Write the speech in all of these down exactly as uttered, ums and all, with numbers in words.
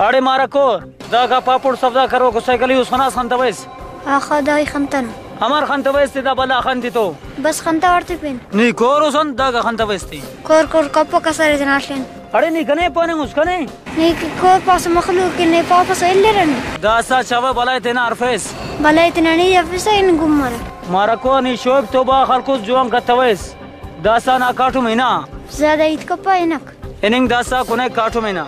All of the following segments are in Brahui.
اڑے مارکو، داگا پاپڑ سودا کروکو سائیکل یوز خناس خنتویس؟ آخا دائی خنتنو۔ امر خنتویس تے دا بلا خنتی تو؟ بس خنتا وڑتے پین۔ نی کور اس انت داگا خنتویس تے؟ کور کور کپو کسر اتنا اٹھین۔ اڑے نی کنے پاننگ اس کنے؟ نی کہ کور پاس مخلوق کہ نے پاپس الرن۔ داسا چوا بلائے تینا ہرفیس۔ بلائے تینا نی ہرفسا ان گم مرے۔ مارکو نی شعیب تو با خلکوس جوان کتویس۔ داسا نا کاٹم ہنا۔ زیادہ ہیت کپا ہنک۔ ہننگ داسا کنے کاٹم ہنا۔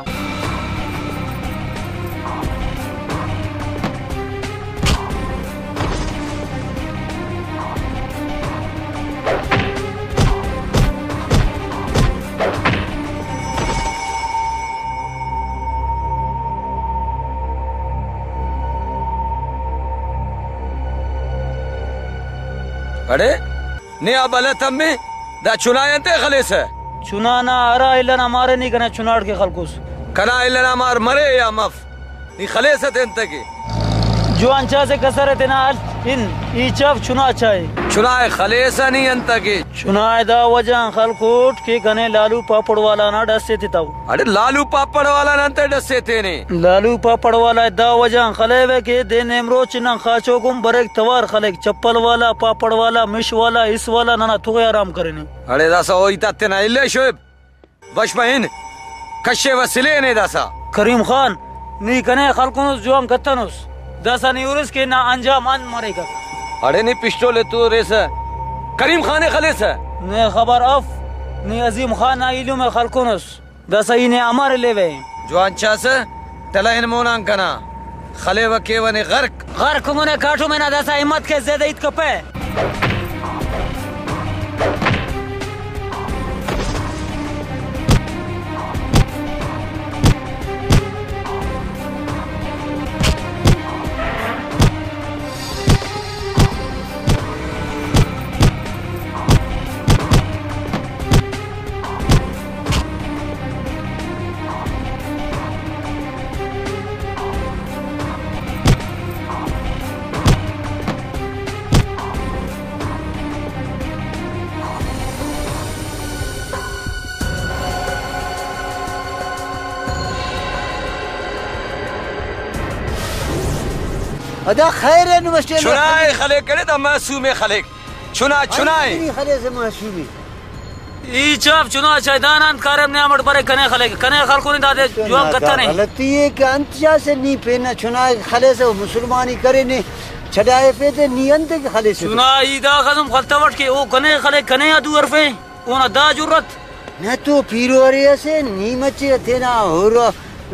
اڑے؟ نے آ بلہ تمے، دا چنا ءِ انتئے خلیسہ؟ چنا نا ہرا الہ نا مارے نی کنا چناڑ کہ خلکوس۔ کنا الہ نا مار مرے یا مف، نی خلیسہ تے انتکہ؟ جوان چاسہ کسر ءِ تینا ہل ہن، ای چاف چنا چائے۔ چنا ءِ خلیسہ نی انتکہ؟ چنا ءِ دا وجہ آن خلکوٹ کہ کنے لالو پاپڑ والا نا ڈس ایتتو۔ اڑے لالو پاپڑ والا نا انتئے ڈس ایتینے؟ لالو پاپڑ والا ءِ دا وجہ آن خلیوہ کہ دے نیمروچ انا خاچوک ہم بریک، توار خلیک، چپل والا، پاپڑ والا، مش والا، اس والا ننا تغ ءِ آرام کرینے۔ اڑے داسا او ہیت آ تینا الے شعیب، بش مہ ہن، کشے و سلے نے داسا۔ کریم خان، نی کنے خلکنس جوان کتنس، داسا نی ہُرس کہ نا انجام انت مریکک۔ اڑے نی پسٹول ءِ تو ریسہ، کریم خان ءِ خلیسہ۔ نے خبر اف، نی عظیم خان نا ایلم ءِ خلکنس۔ داسا ای نے امر الیوہ؟ جوان چاسہ، ٹلہ ہن مون آن کنا، خلیوہ کیوہ نے غرق۔ غرق مون ءِ کاٹم ہنا، داسا ہمت کے، زیادہ ہیت کپہ۔ ادا خیر ہے، نمستے۔ چنا ءِ خلیک کنے، دا معصوم ءِ خلیک۔ چنا، چنا ءِ۔ ہر خلیسہ معصوم ءِ۔ ای چاپ چنا چائے، دانا انت کاریم نیامٹ برے کنے خلک، کنے خلکونے دادے تو جوان نا دا کتنے۔ غلطی ءِ کہ انت چاسہ نی پین نا چنا خلیسہ، او مسلمانی کرینے، چھڈائفے تے نی انت کہ خلیسہ۔ چنا ای دا خزم خلتوٹ کہ او کنے خلک، کنے آ دو ہرفے، اونا دا جرت۔ نہ تو پیرو ارے اسے، نی مچے تینا ہر،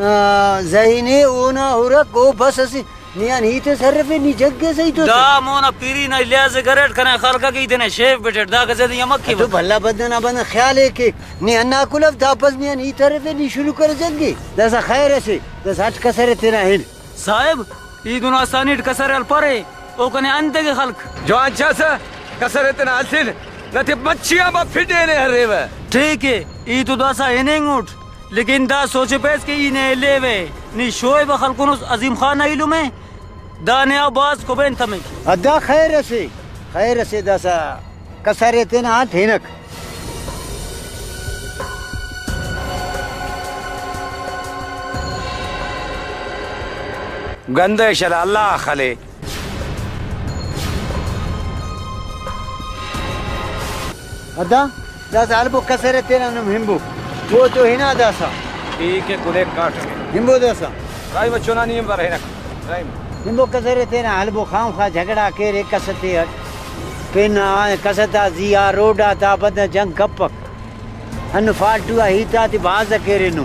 آ، ذہین ءِ، اونا ہرک او بس اسے۔ نی آن ہیت اس ہرفے، نی جنگ کیسہ ای تو۔ دا مونا پیری نا لحاظ ءِ کریٹ، کنے خلق اکہ ای تینے شیف بٹیٹ، دا کسے دے امک تو کیوہ۔ بھلا بندغ نا بندغ خیال ءِ کہ نی ہندا کل اف، دا پس نی آن ہیت ہرفے، نی شروع کرے جنگ ءِ۔ داسا خیر اسے، داسا اٹ کسر ءِ تینا ہن۔ صاحب، ای دن آسانیٹ کسر ءِ ہلپرے، او کنے انتکہ خلق۔ جوان چاسہ، کسر ءِ تینا ہلسن، نتے مچی آ با پھڈینے ہریوہ۔ ٹھیک ءِ، ای تو داسا ہننگ اٹ۔ لیکن دا سوچ ءِ پیس کہ ای نے الیوہ، نی شعیب ءِ خلکنس عظیم خان نا ایلم ءِ، دا نے آ بھاز کبین تمک۔ ادا خیر اسے، خیر اسے، داسا کسر ءِ تینا انت ہنک۔ گندہ شلا اللہ خلے۔ ادا، داسا ہلبو کسر ءِ تینا نم ہنبو۔ او تو ہنا داسا۔ ٹھیک ءِ، کنے کاٹمے۔ ہنبو داسا۔ راہی بچو نا نی ہم بر ہنک۔ راہی۔ ہنبو کسر ءِ تینا ہلبو، خام خواہ جھگڑا کیرے کس تے اٹ۔ پین آ کس تا زی آ روڈ آ تا بندغ جنگ کپک۔ ہنو فالٹو آ ہیت آتے بھاز کیرینو۔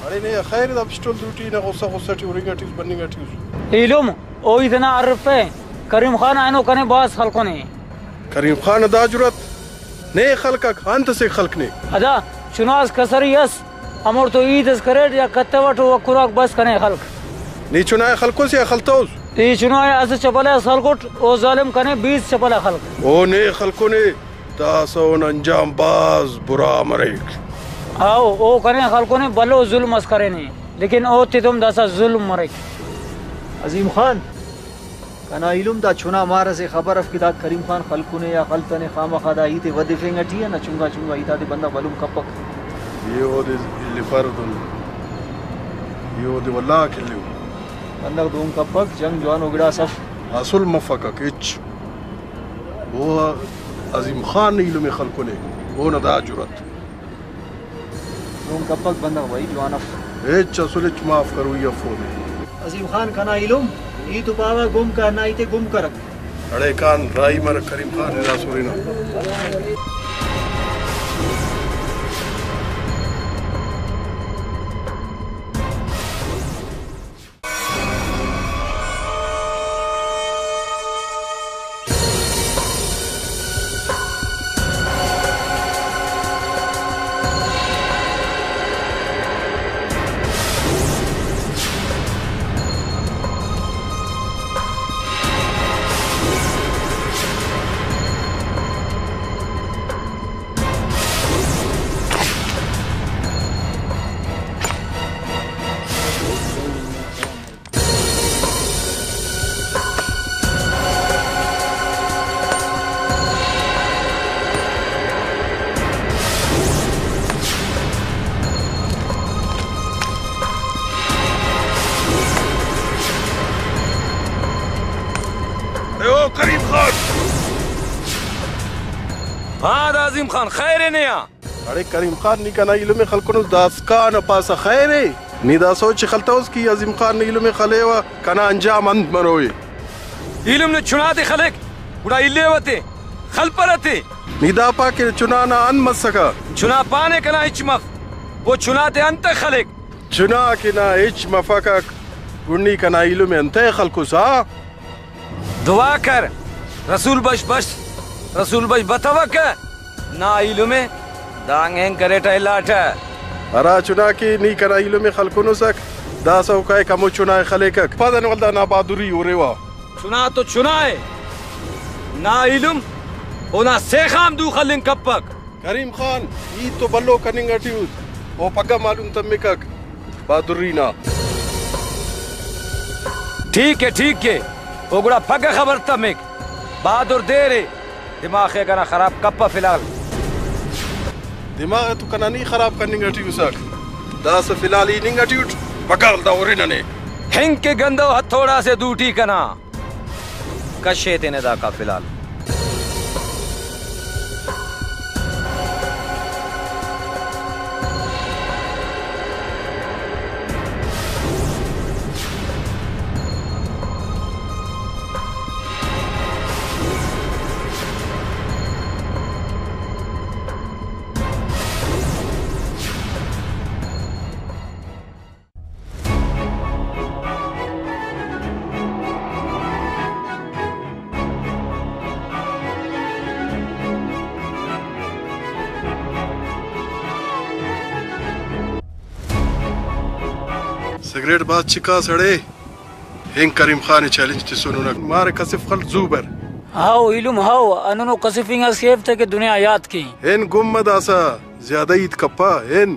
اڑے نے خیر، دا پسٹول دوٹی نا غصہ غصہ ٹی ہرنگ ٹی اس، بننگ ٹی اس۔ ایلم، او ای تینا ہرفے، کریم خان اینو کنے بھاز خلکنے۔ کریم خان نا دا جرات؟ نے خلکک، انت اسے خلک نے؟ ادا چناس کسری ئس، ہموڑتو ہیت اس کریٹ یا کتوٹ و کراک بس کنے خلک۔ نی چنا ءِ خلکوس یا خلتوس؟ ای چنا ءِ اسہ چپلہ اس خلکٹ، او ظالم کنے بیست چپلہ خلک۔ او نے خلکنے، داسہ اونا انجام بھاز برا مریک۔ ہاؤ، او کنے خلکنے بھلو ظلم اس کرینے، لیکن او تتون داسہ ظلم مریک۔ عظیم خان، کنا ایلم دا چنا مار اسے خبر اف کہ دا کریم خان خلکنے یا خلتنے، خامخا دا ہیت ءِ ودفنگ اٹی ءِ، نہ چنگا چنگا ہیت آتے بندغ بھلن کپک۔ ای اودے الفر دن، ای اودے ولا کلیو۔ بندغ دہن کپک، جنگ جوانو گڑاس اف۔ اسل مفکک ہچ۔ او عظیم خان نے ایلم ءِ خلکنے، اونا دا جرات۔ دہن کپک بندغ بھائی، جوان اف۔ ہچ اسل ہچ معاف کروئی اف اودے۔ عظیم خان کنا ایلم، ای تو پاوہ گم کر، نا ہیت ءِ گم کرک۔ اڑے کان راہی مر کریم خان ادا سرینہ۔ اے او کریم خان! ہاں، دا عظیم خان، خیر ءِ نے آ؟ اڑے کریم خان، نی کنا ایلم ءِ خلکنس، داسکان ءِ پاسہ خیر ءِ؟ نی دا سوچ ءِ خلتوس کہ عظیم خان نے ایلم ءِ خلیوہ، کنا انجام انت مروئے؟ ایلم نے چنا تے خلیک، گڑا الیوہ تے، خلپرہ تے۔ نی دا پا کہ چنا نا انت مسکہ؟ چنا پانے کنا ہچ مف، او چنا تے انت خلیک؟ چنا کہ نا ہچ مفکک، گڑا نی کنا ایلم ءِ انتئے خلکس آ؟ دعا کر، رسول بخش بس، رسول بخش بتوکہ، نا ایلم ءِ دانگ اینگ کریٹہ الاٹہ۔ ہرا چنا کہ نی کنا ایلم ءِ خلکنسک، داسہ او کائک ہمو چنا ءِ خلیکک۔ پدن ولدا نا بہادری ہُرِوہ۔ چنا تو چنا ءِ، نا ایلم اونا سیخ آن دو خلنگ کپک۔ کریم خان، ہیت تو بھلو کننگ اٹی اُس، او پگہ معلوم تمکک بہادری نا۔ ٹھیک ءِ، ٹھیک ءِ، او گڑا پگہ خبر تمک۔ بہادر دیر ءِ، دماغ ءِ کنا خراب کپہ فی الحال۔ دماغ ءِ تو کنا نی خراب کننگ اٹی اُسک، داسہ فی الحال ای ہننگ اٹی اُٹ، پگہ ولدا ہُرنہ نے۔ ہنکہ گندو ہتھوڑا سے دوٹی کنا۔ کشے تینے داکا فی الحال۔ سگریٹ بھاز چکاس اڑے، ہن کریم خان ءِ چیلنج تسونن۔ مارے کسف خل زو بر۔ ہاؤ ایلم ہاؤ، ہندنو کسفنگ اس کیو تہ کہ دنیا یات کے۔ ہن گم مہ داسہ زیادہ ہیت کپہ، ہن۔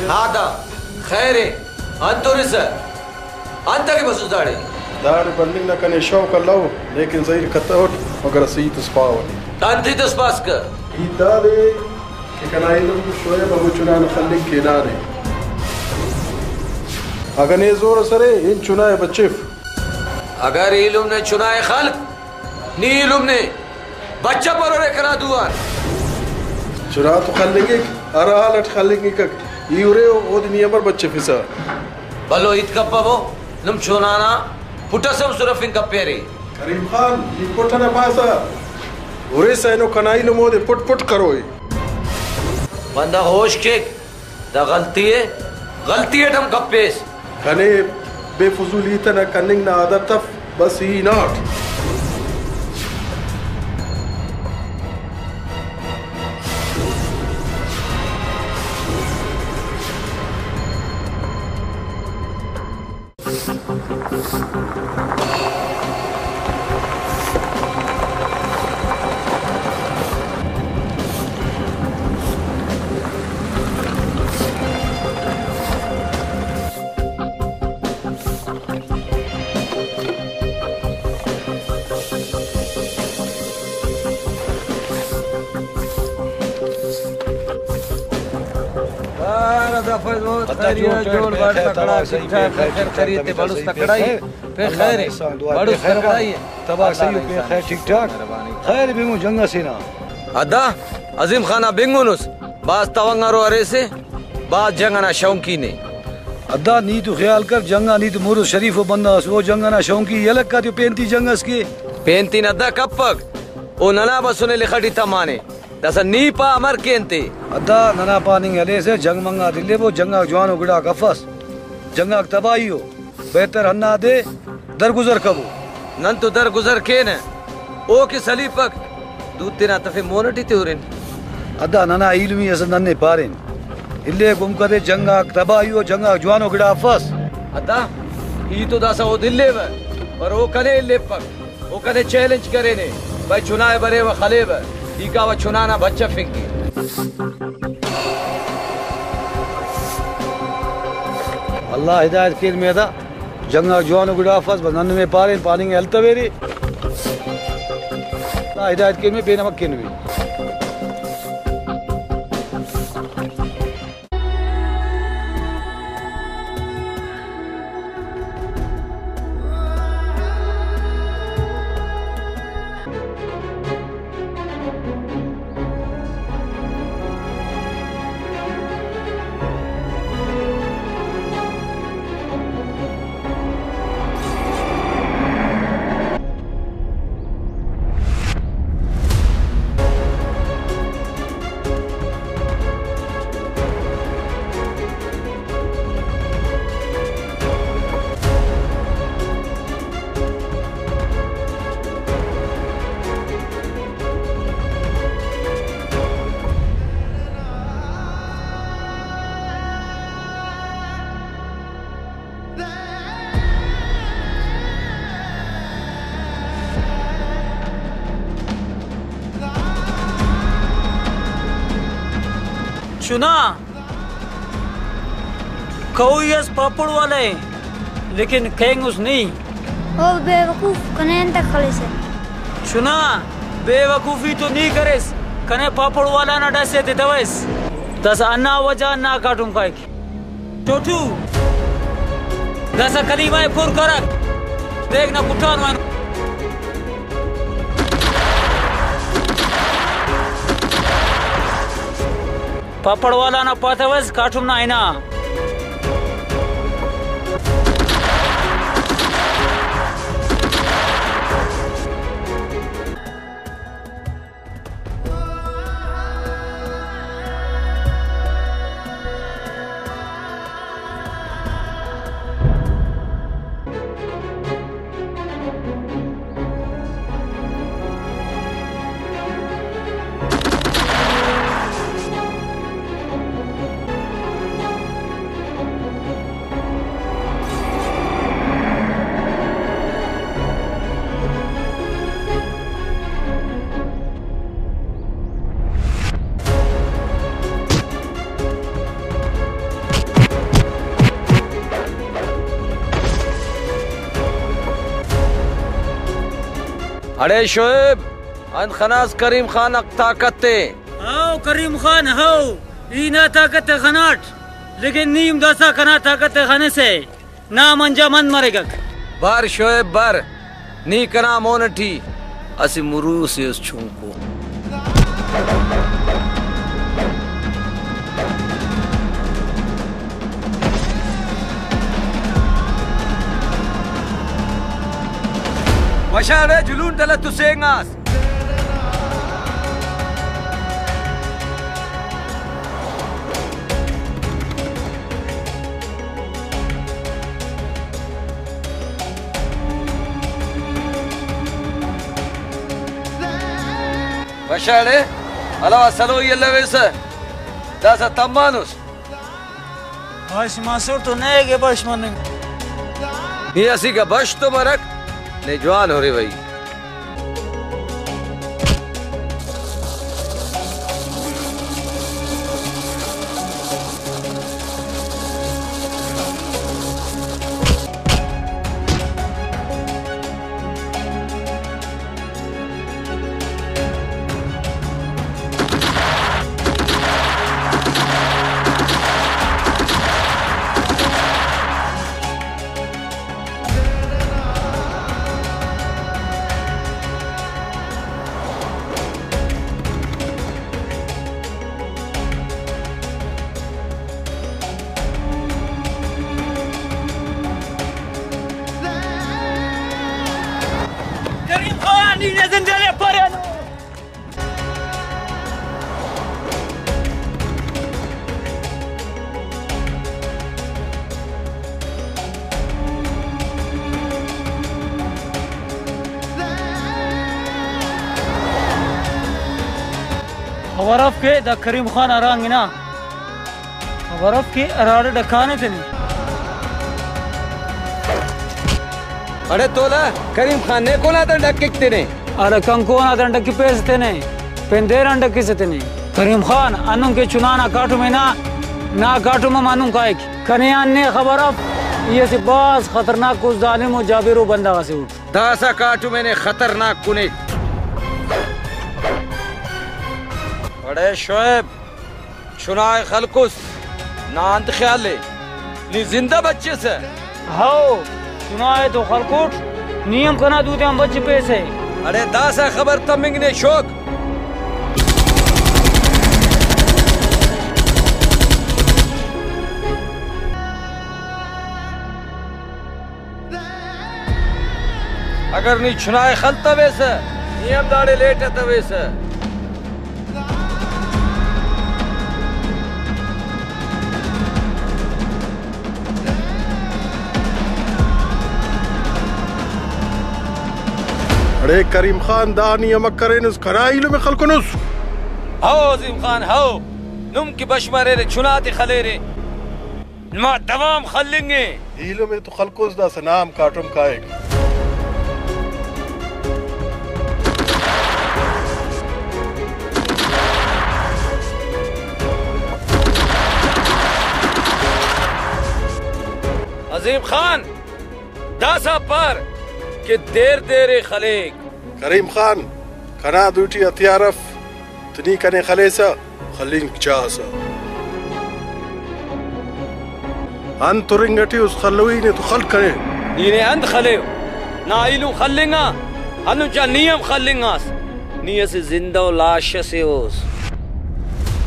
دادا، خیر ءِ، انت ہُرسہ؟ انت اگہ بسس داڑے؟ داڑے بننگ نا کنے شوق الو، لیکن زہیر کتوٹ، مگر اسہ ہیت اس پاوہ۔ انت ہیت اس پاسکہ؟ ہیت دادے کہ کنا ایلم شعیب ہمو چنا نا خلنگ کہ ہنانے۔ اگہ نے زور ئس ارے، ہن چنا ءِ بچف۔ اگر ایلم نے چنا ءِ خلک، نی ایلم نے بچفر اُرے کنا دو آن۔ چنا تو خلنگک، ہر حال اٹ خلنگک۔ ای اُرے او، اودے نی امر بچفسہ؟ بھلو ہیت کپبو، نم چنا نا پٹ ئس ہم سرفنگ کپیرے۔ کریم خان، نی پٹ ئنا پاسہ، ہُرسہ اینو کنا ایلم اودے پٹ پٹ کروئے۔ بندغ ہوش کیک، دا غلطی ءِ، غلطی اٹ ہم کپیس۔ کنے بے فضول ہیت ئنا کننگ نا عادت اف، بس ای ہناٹ۔ یار، ادا فیض محمد، خیریت، جوڑ بڑ، تکڑا، ٹھیک ٹھاک، خیر خیریت، بڑس تکڑائی، پین خیر، بڑس تکڑائی۔ تباہ صحیح ءُ، پین خیر ٹھیک ٹھاک۔ خیر بنگو جنگ ئسے نا۔ ادا عظیم خان آ بنگنس، بھاز توانگارو اریسے، بھاز جنگ ئنا شوقین ءِ۔ ادا نی تو خیال کر، جنگ آ نی تو مُر شریف ءُ بندغ ئس، او جنگ ئنا شوقی یلہ کاتیو پین تی جنگ ئس کے۔ پین تی نا ادا کپک، او ننا بسنے لخ ٹی تمانے۔ داسہ نی پا امر کین تے؟ ادا ننا پاننگ ہلیسہ، جنگ منگا دلیبو، جنگ آک جوانو گڑاک افس، جنگ آک تباہی ءُ، بہتر ہندادے درگزر کبو۔ نن تو درگزر کینہ، او کہ سلیپک، دود تینا تفے مون ٹی تے ہُرن۔ ادا ننا ایلمی ئسے ننے پارین، الیک گم کدے، جنگ آک تباہی ءُ، جنگ آک جوانو گڑا افس۔ ادا ای تو داسہ اودے الیوہ، پر او کنے الیپک۔ او کنے چیلنج کرینے، بھئی چنا ءِ بریوہ خلیوہ، ای کاوہ چنا نا بچفنگ کے۔ اللہ ہدایت کین مے ادا، جنگ آک جوانو گڑا افس، بس نن نمے پارین، پاننگ ءِ التویرے۔ اللہ ہدایت کین مے، پین امک کین مے۔ چنا، کہوئی اس پاپڑ والا ءِ، لیکن کینگ اس نی۔ او بے وقوف، کنے انت خلیسہ؟ چنا، بے وقوفی تو نی کریس، کنے پاپڑ والا نا ڈس ءِ تتویس۔ داسہ ہندا وجہ نا کاٹم کائک۔ ٹوٹو، داسہ کلیمہ ءِ پر کرک، دیکھ نا کٹان وان۔ پاپڑ والا نا پاتوس کاٹم نا ہنا۔ اڑے شعیب، انت خناس کریم خان حق طاقت تے؟ ہاؤ کریم خان، ہاؤ، ای نا طاقت تے خناٹ، لیکن نی ہم داسا کنا طاقت تے خنسے۔ نام انجام انت مریکک۔ بر شعیب بر، نی کنا مون اٹی اسہ مروسے اس چنکو۔ بشار اے جلون تلہ تسینگاس۔ بشاڑے، ہلو سلوئی الویسہ، داسہ تمانس۔ بش مسر تو نئے کہ بش مننگ۔ نی اسیکہ بش تو مرک، نے جوان ہُرے بھئی۔ کریم خان، نی نے زندہ نے پرینو۔ خبر اف کہ دا کریم خان ہرانگ ہنا۔ خبر اف کہ ہراڑے ڈکانے تینے۔ اڑے تولا، کریم خان نے کون آتان ڈکک تینے؟ اڑے کنکو آن آتان ڈکپیسہ تینے، پین دیر آن ڈکسہ تینے۔ کریم خان، ہندن کہ چنا نا کاٹم ہنا، نا کاٹم ہم ہندن کائک۔ کنے آن نے خبر اف، ای اسہ بھاز خطرناک و ظالم و جابرو بندغ اسے اٹ۔ داسہ کاٹم ءِ نے خطرناک کنیک۔ اڑے شعیب، چنا ءِ خلکس، نا انت خیال ءِ؟ نی زندہ بچسہ؟ ہئو، چنا ءِ تو خلکٹ، نی ہم کنا دو تیان بچفیسہ۔ اڑے داسہ خبر تمنگ نے شوک۔ اگر نی چنا ءِ خلتویسہ، نی ہم داڑے لیٹ اتویسہ۔ اڑے کریم خان، دا نی امر کرینس، کنا ایلم ءِ خلکنس؟ ہئو عظیم خان، ہئو۔ نم کہ بش مریرے، چنا تے خلیرے۔ نما دوام خلنگ ءِ۔ ایلم ءِ تو خلکوس، داسہ نا ہم کاٹم کائک۔ عظیم خان، داسہ پار کہ دیر دیر ءِ خلیک۔ کریم خان، کنا دوٹی ہتھیار اف، تو نی کنے خلیسہ، خلنگ چاہسہ۔ انت ترنگ ٹی اس، خلوئی نے تو خل کنے۔ ای نے انت خلیو؟ نا ایلم خلنگا، ہندن چا نی ہم خلنگاس۔ نی اسہ زندہ ءُ لاش اسے اُس۔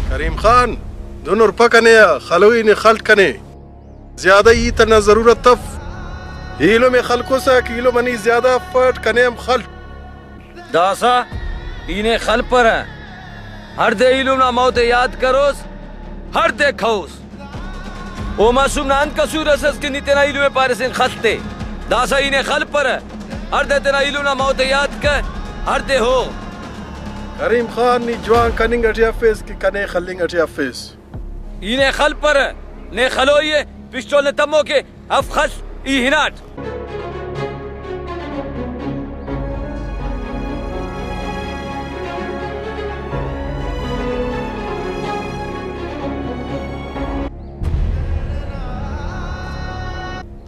کریم خان، دن ہرپہ کنے آ، خلوئی نے خلٹ کنے۔ زیادہ ہیت انا ضرورت اف۔ ایلم ءِ خلکوسہ کہ ایلم انی زیادہ افٹ، کنے ہم خل۔ داسہ ای نے خلپرہ، ہڑدے ایلم نا موت ءِ یات کروس، ہڑدے کھوس۔ او معصوم نا انت قصور اس ئس کہ نی تینا ایلم ءِ پاریس اینگ خل تے؟ داسہ ای نے خلپرہ، ہڑدے تینا ایلم نا موت ءِ یات کر، ہڑدے ہو۔ کریم خان، نی جوان کننگ ٹی افیس کہ کنے خلنگ ٹی افیس۔ ای نے خلپرہ، نے خلوئی ءِ، پسٹول نے تموکے، اف خل، ای ہناٹ۔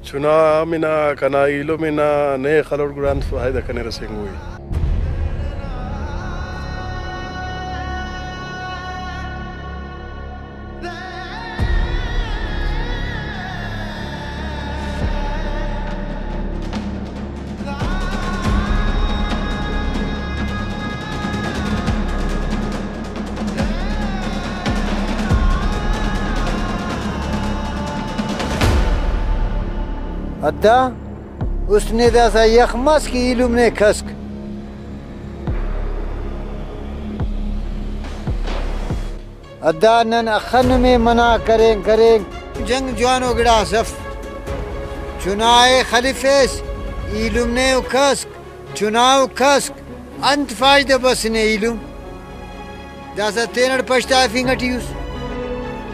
چنا ہم ہنا، کنا ایلم ہنا، نے خلوٹ گڑا انت فائدہ کنے رسینگوئی؟ ادا، است نے داسہ یخ مس کہ ایلم نے کسک۔ ادا نن اخہ نمے منع کرین کرین۔ جنگ جوانو گڑاس اف۔ چنا ءِ خلفیس، ایلم نے او کسک، چنا او کسک، انت فائدہ بس نے ایلم؟ داسہ تینٹ پشتائفنگ ٹی اس۔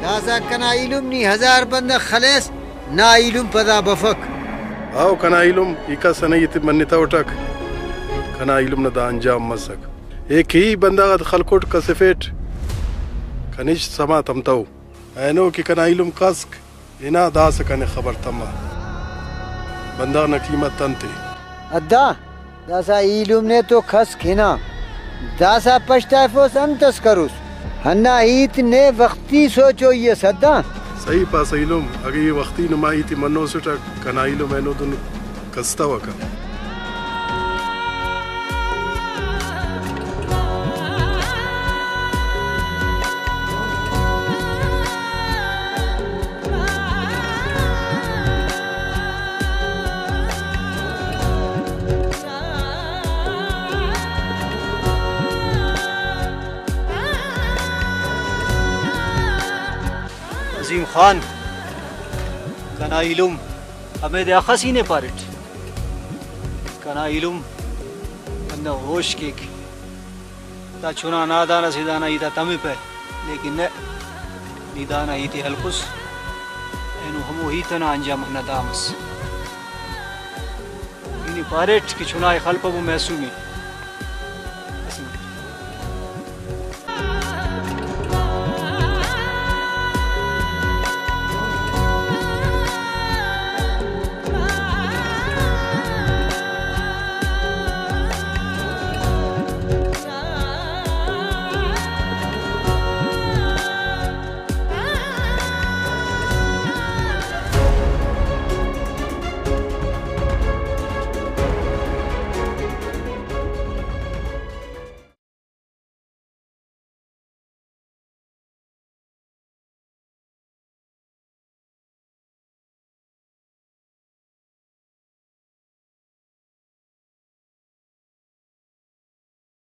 داسہ کنا ایلم نی ہزار بندغ خلیس، نا ایلم پدا بفک۔ او کنا ایلم ای کس ئنا ہیت منتوٹک، کنا ایلم نا دا انجام مسک۔ ای کیہی بندغ آتے خلکوٹ کسفیٹ، کنے ہچ سما تمتو۔ اینو کہ کنا ایلم کسک، ہنا داسہ کنے خبر تما۔ بندغ نا قیمت انتے؟ ادا، داسہ ایلم نے تو کسک ہنا۔ داسہ پشتائفوس انت اس کروس؟ ہندا ہیت نے وختی سوچوئی اس ادا۔ صحیح پاسہ ایلم، اگہ ای وختی نما ہیت ءِ منوسٹک، کنا ایلم اینو دن کستوکہ۔ عظیم خان، کنا ایلم ہمیدے اخس ای نے پاریٹ۔ کنا ایلم بندغ ہوش کیک۔ دا چنا نادان اسے، دانا ہیت آ تمپہ، لیکن نہ، نی دانا ہیت ءِ ہلکس، اینو ہمو ہیت ئنا انجام نا دا مس۔ ای نے پاریٹ کہ چنا ءِ خلپبو معصوم ءِ،